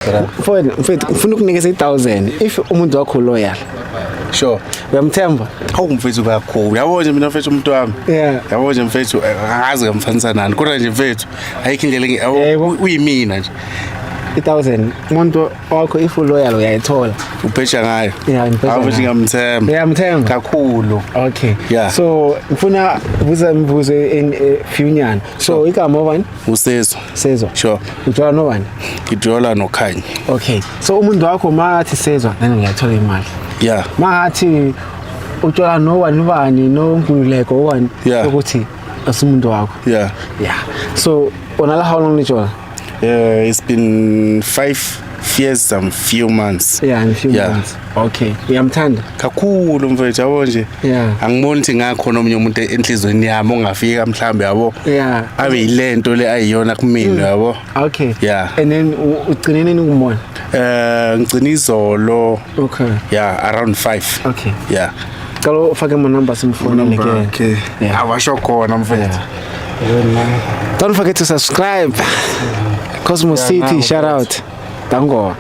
Mfowethu, mfethu, ngifuna ukunikeza i-1000 if umuntu wakho loyal. Sure. Uyamthemba? Hawu mfethu, kakhulu. Yabo nje mina mfethu, umuntu wami. Yabo nje mfethu, angazi ngamfanisa nani. Kodwa nje mfethu, ayikho indlela yabo, uyimina nje. I-1000, umuntu wakho if uloyal uyayithola. Ubheja ngayo. Yeah, ngibheja Hawu mfethu, ngayo. ngiyamthemba. Uyamthemba? Kakhulu. Okay. Yeah. So ngifuna ubuza imibuzo in few nyana. So igama obani? Usezwa. Sezwa. Sure. Uthola nobani? Ngijola noKhanya. Okay. So umuntu wakho mathi Sezwa, then uyathola imali. Mathi uthola nobani bani, noNkululeko obani, ukuthi asumuntu wakho. Yeah. So ona how long nijola? Yeah, it's been 5 years some few months. Yeah, in few months. Okay. Uyamthanda? Kakhulu mfethu, yabo nje. Angiboni ukuthi ngakhona omunye umuntu enhlizweni yami ongafika mhlambe, yabo. Abe yilento le ayiyona kumina, yabo. Okay. Yeah. And then ugcine nini ukumbona? Ngicina izolo. Yeah, around 5. Okay. Yeah. Cela ufake ama number simfonele ke. Okay. Yeah. Awasho khona mfethu. Don't forget to subscribe. Cosmo Yeah, City, now, shout out. Dango.